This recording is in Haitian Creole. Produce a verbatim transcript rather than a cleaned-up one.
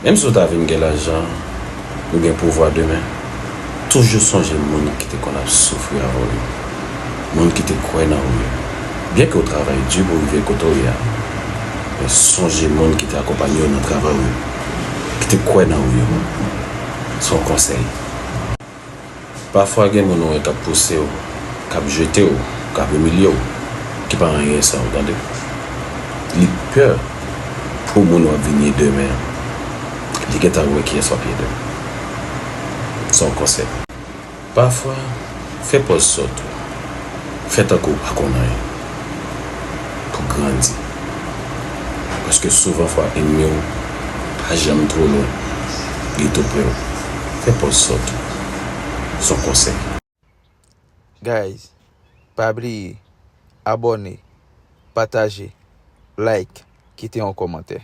Menm si w ta vin gen lajan, ou gen pouvwa demen, toujou sonje moun ki te konn ap soufri avè w yo, moun ki te kwè nan ou yo. Byenke w travay di pou w rive kote w ye a, men sonje moun ki te akonpanye w nan travay ou yo, ki te kwè nan ou yo. Se yon konsèy. Pafwa gen moun ou wè k ap pouse w, k ap jete w, k ap imilye w, ki pa anyen san ou, tande. Li pè pou moun w ap vin ye demen an. Li gentan wè kiyès w ap ye demen. Se yon konsèy. Pafwa, fè pòz sòt ou. Fè tankou w pa konn anyen. Pou grandi. Paske souvan fwa ènmi w pa janm twò lwen. Li tou pre w. Fè pòz sòt ou. Se yon konsèy. Guys, pa bliye abòne, pataje, like, kite yon kòmantè.